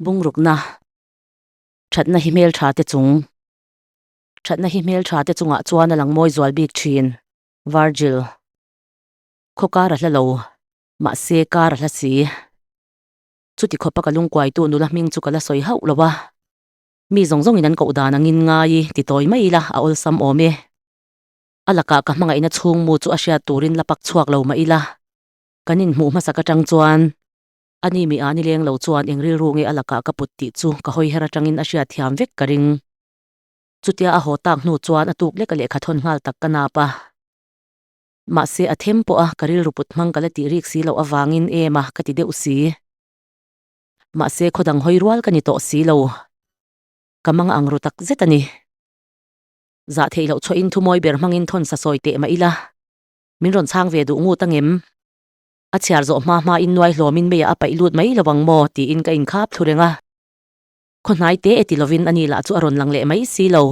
Bungrukna Thatna hi hmeltha te chung Thatna hi hmeltha te chungah chuan a lang mawi zual bik thin. Virgil. Khaw kar a hla lo, mahse kar a hla si. Chuti khawpa ka lungkuaitu nula hming chu ka la sawi hauh lo a. Mi zawng zawngin an koh dan angin ngai ti tawi mai ila a awlsam awm e. A lakah ka hmangaihna chhung mu chu a hriat turin la pak chhuak lo mah ila. Kan inhmuh hmasak atang chuan ani mi a ni leng lo chuan eng rilru nge a lakah ka put tih chu ka hawi her atangin a hriat thiam vek ka ring. Chutia a haw tak hnu chuan a tuk lek a lehkha thawn nghal tak ka nap a. Mahse a them pawh a ka rilru put hmang ka la tih rik si loh avangin em a ka ti deuh si. Mahse khaw dang hawi rual ka ni tawh si lo. Ka mang ang ru tak zet a ni. Zah theih loh chhuahin thumawi ber hmangin thawn sa sawi teh mah ila. Min rawn chhang ve duh ngut angem? A chhiar zawh hma hma in nuai hlawmin meiah a paih lut mai lo ang maw tiin ka inkhap thlu reng a. Khaw hnai te e ti lovin ani lah chu a rawn lang leh mai si lo.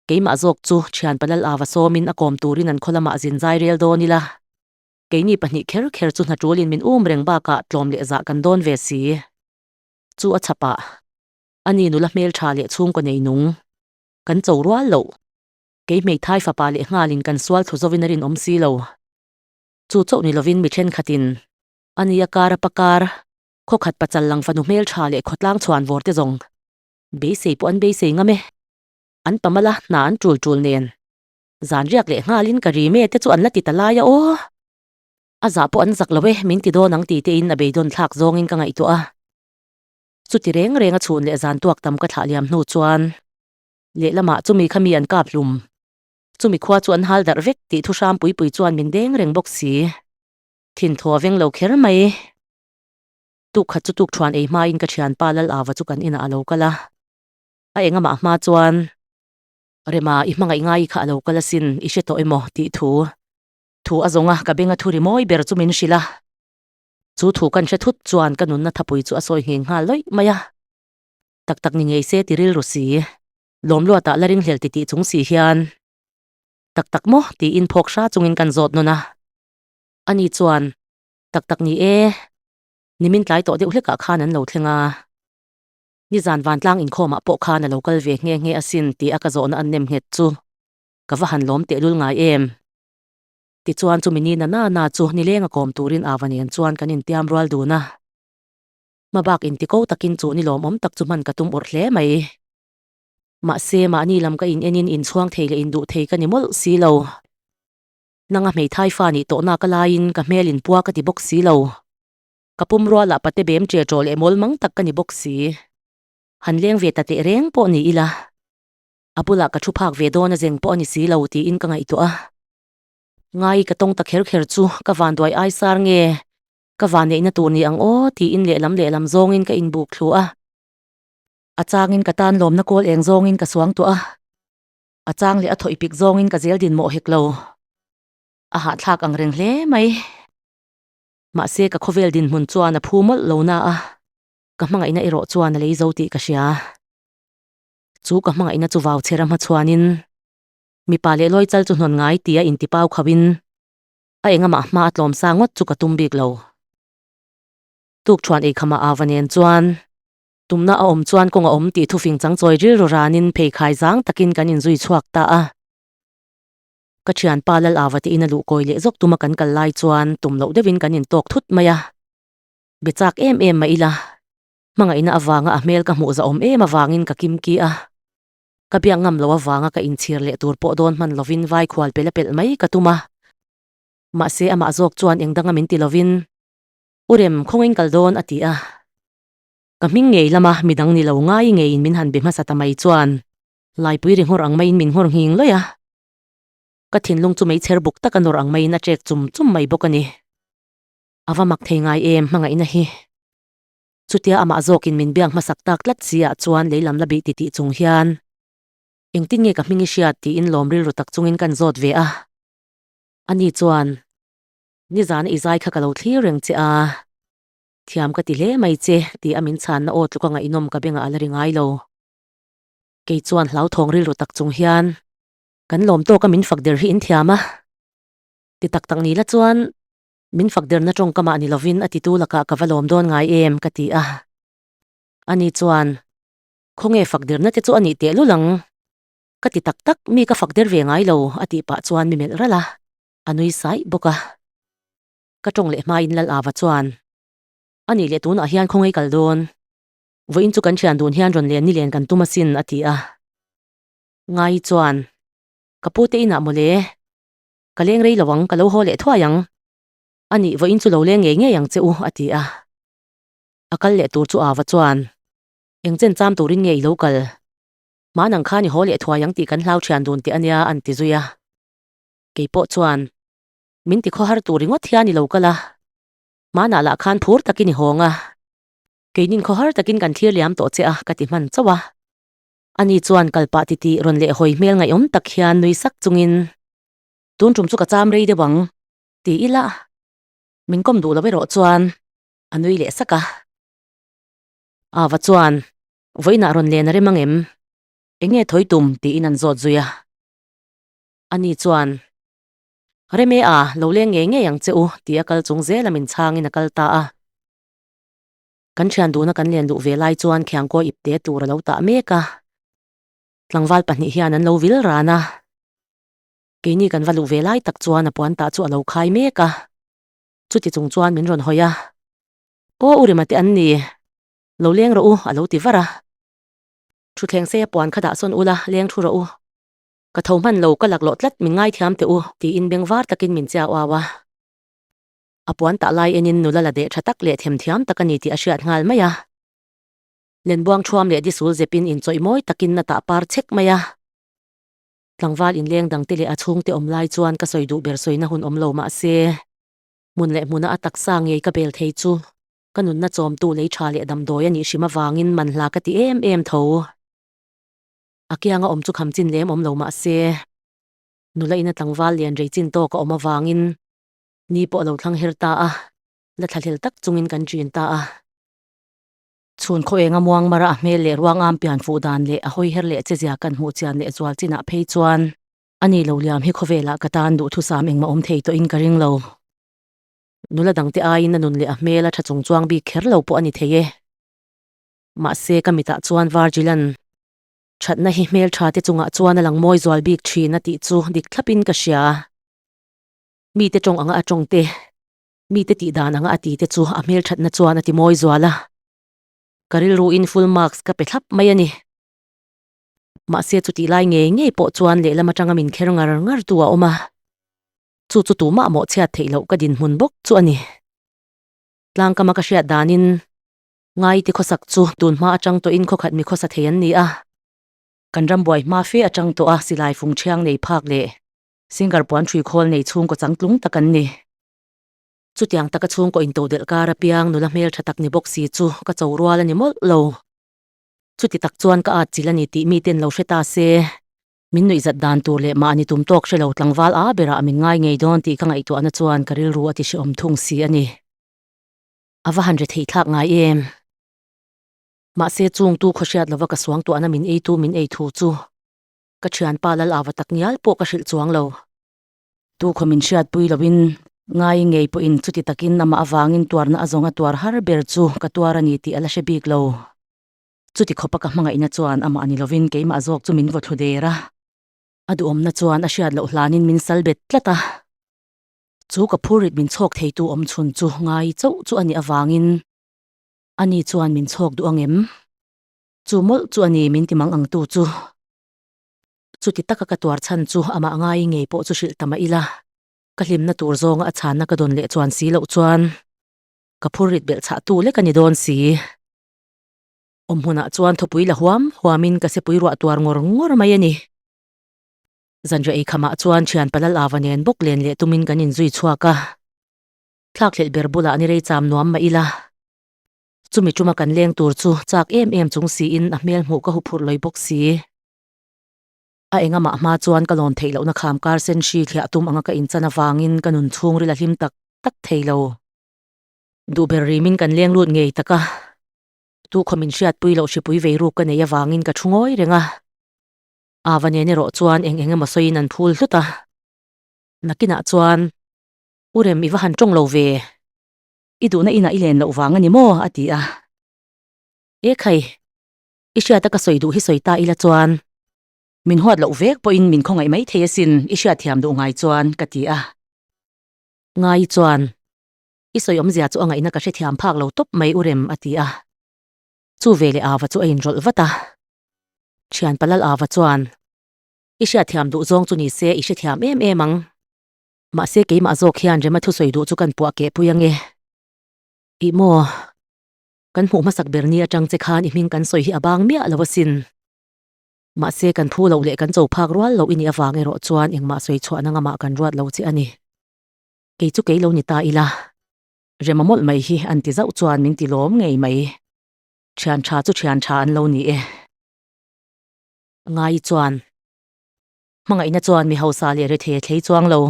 Keimah zawk chu thian palal ava sawmin a kawm turin an khaw lamah zin zai rel dawn ila. Keini pahnih kher kher chu hna tulin min um reng bakah tlawm leh zah kan dawn ve si. Chu a chhapah ani nula hmeltha leh chhungkaw nei nung kan cho rual loh. Kei hmeithai fapa leh nghalin kan sual thlu zovin a rinawm si lo. Chu chauh ni lovin mi thenkhatin ani a kar a pakar, khawkhat pachal lang fanu hmeltha leh khawtlang chhuan vawr te zawng beisei pawh an beisei ngam e. An pamala hna an tul tul nen zan riak leh nghalin ka ri me te chu an la ti ta lai a aw. A zah pawh an zak lo e min ti dawn ang ti tein a beidawn thlak zawngin ka ngaihtuah a. Chuti reng reng a chhun leh zan tuak tam ka thlah liam hnu chuan Lehlamah chumi kha mi an kap hlum. Chumi khua chu an hal darh vek tih thu hram pui pui chuan min deng reng bawk si. Thin thaw a veng lo kher mai. Tuk khat chu tuk thuan ei hmain ka thianpa Lal Ava chu kan inah a lo kal a. A engamah hma chuan, Rema, i hmangaih ngai kha a lo kal asin, i hre tawh emaw? tih thu thu a zawng a, ka benga thu ri mawi ber chu min hrilh a. Chu thu kan hre thut chuan ka nunna thapui chu a sawi ngheng nghal lawih mai a. Tak tak ni ngei se ti rilru si. Lawmluatah la ringhlel ti tih chung si hian Tak tak maw? tiin phawk hra chungin kan zawt nawn a. Ani chuan Tak tak ni e, nimin tlai tawh deuh hlekah khan an lo thleng a. Nizan vantlang inkhawmah pawh khan a lo kal ve nghe nghe asin ti a ka zawhna an nem nghet chu ka va han lawm tehlul ngai em. Tichuan chumi ni na na na chu nileng a kawm turin Ava nen chuan kan intiam rual dun a. Hmabak intiko takin chu ni lawmawm tak chu hman ka tum awrh hle mai. Mahse, mahni lam ka in enin inchhuang thei leh induh thei ka ni mawlh si lo. Nanga hmeithai fa nih tawhna ka laiin ka hmel in pua ka ti bawk si lo. Ka pum rualah pate bem ṭe ṭaw leh mawl mang tak ka ni bawk si. Han leng ve ta teh reng pawh ni ila. A bulah ka thu phak ve dawn a zeng pawh a ni si lo tiin ka ngaihtuah a. Ngai ka tawng ta kher kher chu ka vanduai ai sar nge Ka vanneihna tur ni ang aw tiin lehlam lehlam zawngin ka inbuk thlu a. A changin ka tan lawmna kawl eng zawngin ka suang tuah a. A chang leh a thawih pik zawngin ka zel din mawh hek lo. A hahthlak ang reng hle mai. Mahse ka khawvel dinhmun chuan a phu mawlh lo na a, ka hmangaihna erawh chuan a lei zo tih ka hria. Chu ka hmangaihna chu vau chher a hmachhuanin mipa leh lawi chal chu hnawn ngai tia intipau khauhin A engamah hma a tlawm sa ngawt chu ka tum bik lo. Tuk thuan ei khamah Ava nen chuan tumna a awm chuan kawng a awm tih thufing chang chawi rilru ranin pheikhai zang takin kan inzui chhuak ta a. Ka thianpa Lal Ava te in a luh kawi leh zawk tuma kan kal lai chuan tum loh deuhin kan intawk thut mai a. Be chak em em mah ila, hmangaihna avanga a hmel ka hmuh zahawm em avangin ka kimki a. Ka biak ngam lo avanga ka inchhir leh tur pawh dawn hman lovin vai khual pel a pelh mai ka tum a. Mahse amah zawk chuan eng danga min ti lovin, U Rem, khawngain kal dawn a ti a. Ka hming ngei lama midang ni lo ngai ngeiin min han be hmasa ta mai chuan Laipui ri nghawr ang maiin min nghawr nghing lawih a. Ka thinlung chu meichher buk taka nawr ang maiin a ṭek chum chum mai bawk a ni. A va mak thei ngai em hmangaihna hi. Chutia amah zawkin min biak hmasak tak tlat si ah chuan leilam la bih ti tih chung hian engtin nge ka hming i hriat tiin lawm rilru tak chungin kan zawt ve a. Ani chuan, Nizana i zai kha ka lo thlir reng che a, thiam ka ti hle mai che ti a min chhanna aw tluka ngaihnawm ka bengah a la ri ngai lo. Kei chuan hlauthawng rilru tak chung hian kan lawm tawka min fak der hi in thiam a ti tak tak ni la chuan Min fak derna tawngkamah ni lovin a titu lakah ka va lawm dawn ngai em ka ti a. Ani chuan, Khawnge fak dirna te chu a nih tehlul ang? Ka ti tak tak, mi ka fak der ve ngai lo, a tih pah chuan mi melh ralh a, a nui saih bawk a. Ka tawng leh hmain Lal Ava chuan, A nih leh tunah hian khawnge i kal dawn? Vawiin chu kan thian dun hian rawn len nilen kan tum asin, a ti a. Ngai chuan, Ka pu te inah mawle, ka leng rei lo ang, ka lo haw leh thuai ang. A nih, vawiin chu lo leng ngei ngei ang che u, a ti a. A kal leh tur chu Ava chuan, Eng chen cham turin nge i lo kal? Hmanang khan i haw leh thuai ang tih kan hlau thian dun teh ania, an ti zui a. Kei pawh chuan, Min ti khawhar tur ringawt hian i lo kal a, hmanah lah khan phur takin i hawng a. Keinin khawhar takin kan thlir liam tawh che a, ka ti hman chauh a. Ani chuan kal pah titih rawn leh hawi hmel ngaihawm tak hian nui sak chungin, Tun tum chu ka cham rei deuh ang, ti ila. Min kawm duh lo erawh chuan a nui leh sak a. Ava chuan, Vawiinah rawn len a rem ang em? Enge thawi tum? tiin an zawt zui a. Ani chuan, Rem e a, lo leng ngei ngei ang che u, ti a kal chung zela min chhangin a kal ta a. Kan thian duhna kan len luh ve lai chuan khiangkaw ipte tur a lo tah mek a, tlangval pahnih hian an lo vil ran a. Keini kan va luh ve lai tak chuan a puan tah chu a lo khai mek a, chuti chung chuan min rawn hawi a, Aw u Rima te an ni, lo leng rawh u a lo ti var a. Thutthleng sei a puan kha dah sawn ula, leng thu rawh u. Ka tho hman lo, ka laklawh tlat, min ngaithiam teh u tiin bengvar takin min chiau au a. A puan tah lai enin nula la deh tha tak leh themthiam tak a ni tih a hriat nghal mai a. Lenbuang thuam leh disul zepin inchawih mawi takin a tah par chek mai a. Tlangval inleng dangte leh a chhungte awm lai chuan ka sawi duh ber sawina hun awm lo mah se, hmun leh hmuna a taksa ngei ka bel thei chu ka nunna chawmtu lei tha leh damdawi a nih hrim avangin manhla ka ti em em tho. A kianga awm chu kham chin lem awm lo mah se, nula ina tlangval lian rei chin tawk a awm avangin Ni pawh a lo thlang her ta a, la thlahlel tak chungin kan ṭin ta a. Chhun khaw enga muang mara a hmel leh ruang am pian fuh dan leh a hawi her leh che zia kan hmuh chian leh zual chinah phei chuan a ni lo liam hi khawvelah ka tan duhthusam engmah awm thei tawhin ka ring lo. Nula dangte aiin a nun leh a hmel a ṭha chung chuang bik kher lo pawh a ni thei e. Mahse ka mitah chuan Virgil-a'n ṭhatna hi hmelṭha te chungah chuan a lang mawi zual bik ṭhin a tih chu dik thlapin ka hria. Mite tawng anga a tawng te, mite tih dan anga a ti te chu a hmelthatna chuan a ti mawi zual a. Ka rilruin full marks ka pe thlap mai a ni. Mahse chutih lai ngei ngei pawh chuan lehlam atanga min kher ngar ngar tu a awm a. Chu chu tumah mawh chhiat theih loh ka dinhmun bawk chu a ni. Tlangkama ka hriat danin ngai ti khawsak chu tunhma atang tawhin khawkhat mi khawsa thei an ni a. Kan rambuai hma fe atang tawh a silai fung thiang nei phak leh Singer puan ṭhui khawl nei chhungkaw changtlung tak an ni. Chutiang taka chhungkaw intodelh kar apiang nula hmelṭha tak ni bawk si chu ka cho rual a ni mawlh lo. Chuti tak chuan ka at chilh a ni tih miten lo hre ta se, min nuihzat dan tur leh mahni tum tawk hre lo tlangval a berah min ngai ngei dawn tih ka ngaihtuahna chuan ka rilru a ti hrehawm thung si a ni. A va han rethei thlak ngai em? Mahse chungtu khawhriat lova ka suangtuahna min eitu min ei thu chu Ka thianpa lal ava tak ngial pawh ka hrilh chuang lo. Tu khaw min hriatpui loin ngai ngei pawhin chuti takin amah avangin tuarna a zawng a tuar har ber chu ka tuar a ni tih a la hre bik lo. Chuti khawpa ka hmangaihna chuan amah ni lovin keimah zawk chu min vaw thlu der a. A duhawmna chuan a hriat loh hlanin min sal bet tlat a. Chu ka phurrit min chhawk theitu awm chhun chu ngai chauh chu a nih avangin ani chuan min chhawk duh ang em? Chu mawlh chu a ni min ti mang ang tu chu. Chuti taka ka tuar chhan chu amah ngai ngei pawh chu hrilh ta mah ila, ka hlimna tur zawnga a chhanna ka dawn leh chuan si loh chuan ka phur rit belh chhah tu lek a ni dawn si. Awm hmunah chuan thawpui la huam huamin ka sepui ruah tuar ngawr ngawr mai a ni. Zanriah eikhamah chuan thian Palal Ava nen bawk len leh tumin kan inzui chhuak a. Thlakhlelh ber bulah ni rei cham nuam mah ila. Chumi tuma kan leng tur chu chak em em chung siin a hmel hmuh ka huphurh lawi bawk si. A engamah hma chuan ka lawn theih lohna kham kar sen hri thliah tum anga ka inchan avangin ka nun chhungril a hlim tak tak thei lo. Duh ber rimin kan leng lut ngei tak a, tu khaw min hriatpui loh hripui vei ruk ka nei avangin ka thu ngawi reng a. Ava nen erawh chuan eng eng emaw sawiin an phul hlut a. Nakinah chuan, U Rem i va han tawng lo ve. I duhna inah i len loh vang a ni maw? a ti a. E khai, i hriata ka sawi duh hi sawi ta ila chuan min huat loh vek pawhin min khawngaih mai thei asin i hriatthiam duh ngai chuan ka ti a. Ngai chuan i sawi awmzia chu a ngaihna ka hrethiam phak lo tawp mai u rem a ti a. Chu veleh Ava chu a inrawlh vat a. Thian Palal Ava chuan I hriatthiam duh zawng chu ni se i hrethiam em em ang. Mahse keimah zawk hian Rema thusawi duh chu kan puah keh pui ange. Ih maw? Kan hmuh hmasak ber ni atang che khan i hming kan sawi hi a bang miah lo asin. Mahse kan phu loh leh kan cho phak rual loh i nih avang erawh chuan engmah sawi chhuahna ngamah kan ruat lo che a ni. Kei chu kei lo ni ta ila. Rema mawlh mai hi an ti zauh chuan min ti lawm ngei mai. Thian tha chu thian tha an lo ni e. Ngai chuan. Hmangaihna chuan mi hausa leh rethei a thlei chuang lo.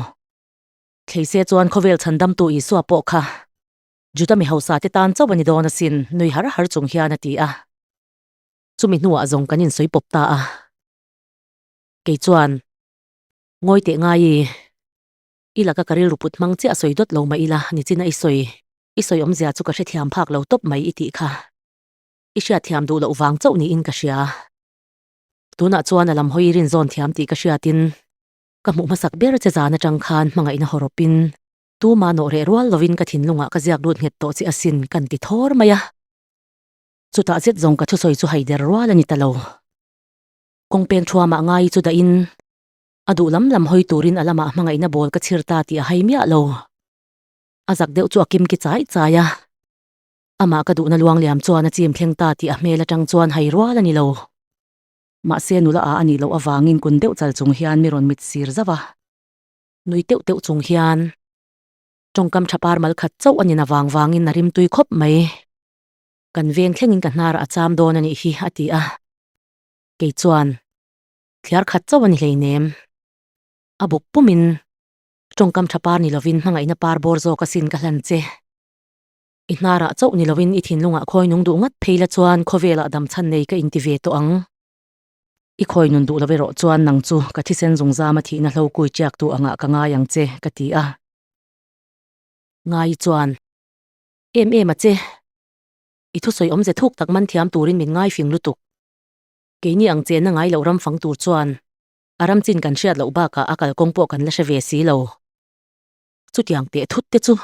Thlei se chuan khawvel chhandamtu Isua pawh kha Juda mi hausa te tan chauh a ni dawn asin, nui har har chung hian a ti a. Chumi hnuah zawng kan insawi pawp ta a. Kei chuan, Ngawi teh ngai i, i laka ka rilru put hmang chiah sawi dawt lo mah ila, nichina i sawi, i sawi awmzia chu ka hrethiam phak lo tawp mai i tih kha. I hriatthiam duh loh vang chauh niin ka hria. Tunah chuan a lam hawi i rinzawn thiam tih ka hriatin, ka hmuh hmasak ber che zan atang khan hmangaihna hawrawpin Tuma nawh reh rual lovin ka thinlungah ka ziak lut nghet tawh che asin kan ti thawr mai a. Chutah zet zawng ka thusawi chu haider rual a ni ta lo. Kawngpeng thuamah ngai chu dahin a duh lam lam hawi turin a lamah hmangaihna bawl ka chhir ta tih a hai miah lo. A zak deuh chu a kim ki chai chai a. Amah ka duhna luangliam chuan a chim thleng ta tih a hmel atang chuan hai rual a ni lo. Mahse nula a a nih loh avangin kun deuh chal chung hian mi rawn mit sir zauh a. Nui teuh teuh chung hian tawngkam tha par mal khat chauh a nin avang vangin a rimtui khawp mai. Kan veng thlengin ka hnarah a cham dawn a nih hi a ti a. Kei chuan thliar khat chauh a ni hleinem. A buk pumin tawngkam tha par ni lovin hmangaihna par bawr zawk asin ka hlan che. I hnarah chauh ni lovin i thinlungah khawi nung duh ngat phei la chuan khawvelah damchhan nei ka inti ve tawh ang. I khawi nun duh lo erawh chuan nang chu ka thisen zungzama thihna hlo kui chiak tu angah ka ngai ang che, ka ti a. Ngai chuan, Em em a che, i thusawi awmze thuk tak man thiam turin min ngai fing lutuk. Keini ang chenna ngai loh ram fang tur chuan a ram chin kan hriat loh bakah a kalkawng pawh kan la hre ve si lo. Chutiang teh thut te chu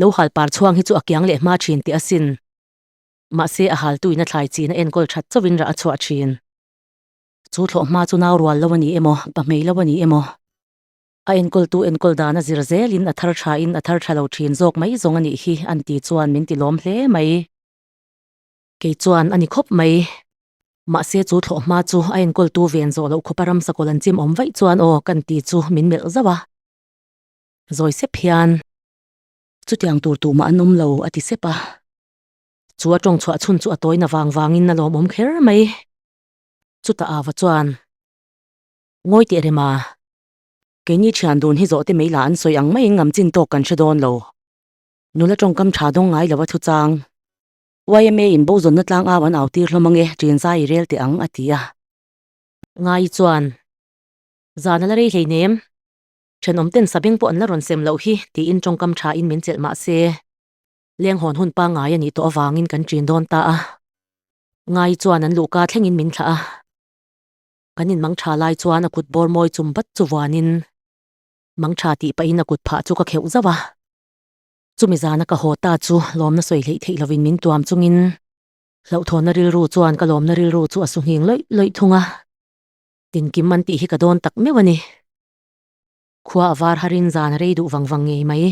lo hal par chhuang hi chu a kiang leh hma thin teh asin. Mahse a haltuin a thlai chin a enkawl that chauhin rah a chhuah thin. Chu thlawh hma chu nau rual lo a ni emaw, pa hmei lo a ni emaw, a enkawltu enkawl dan a zir zelin a thar thain a thar tha lo thin zawk mai zawng a nih hi an ti chuan min ti lawm hle mai. Kei chuan a ni khawp mai. Mahse chu thlawh hma chu a enkawltu ven zawh loh khawpa ramsa kawl an chim awm vaih chuan aw kan ti chu min melh zauh a. Zawi sep hian chutiang tur tumah an awm lo a ti sep a. Chu a tawng chhuah chhun chu a tawina vang vangin a lawmawm kher mai. Chutah Ava chuan, Ngawi teh rem a, keini thian dun hi zawhte mai lah an sawi ang maiin ngam chin tawk kan hre dawn lo. Nula tawngkam tha dawng ngai lo a thu chang. YMA in bo zawnna tlang au an au tir hlawm ange, ṭin zai i rel teh ang, a ti a. Ngai chuan, Zan a la rei hleinem, thenawm ten sabeng pawh an la rawn sem loh hi, tiin tawngkam tha in min chelh mah se. Leng hawn hun pangngai a nih tawh avangin kan ṭin dawn ta a. Ngai chuan an luhka thlengin min thlah a. Kan in mangṭha lai chuan a kut bawr mawi chum bat chu vuanin mangṭha tih pahin a kut phah chu ka kheuh zauh a. Chumi zana ka haw ta chu lawmna sawi hleih theih lovin min tuam chungin hlauhthawnna rilru chuan ka lawmna rilru chu a su nghing lawih lawih thung a. Tinkim an tih hi ka dawn tak meuh a ni. Khua a var harin zan a rei duh vang vang ngei mai.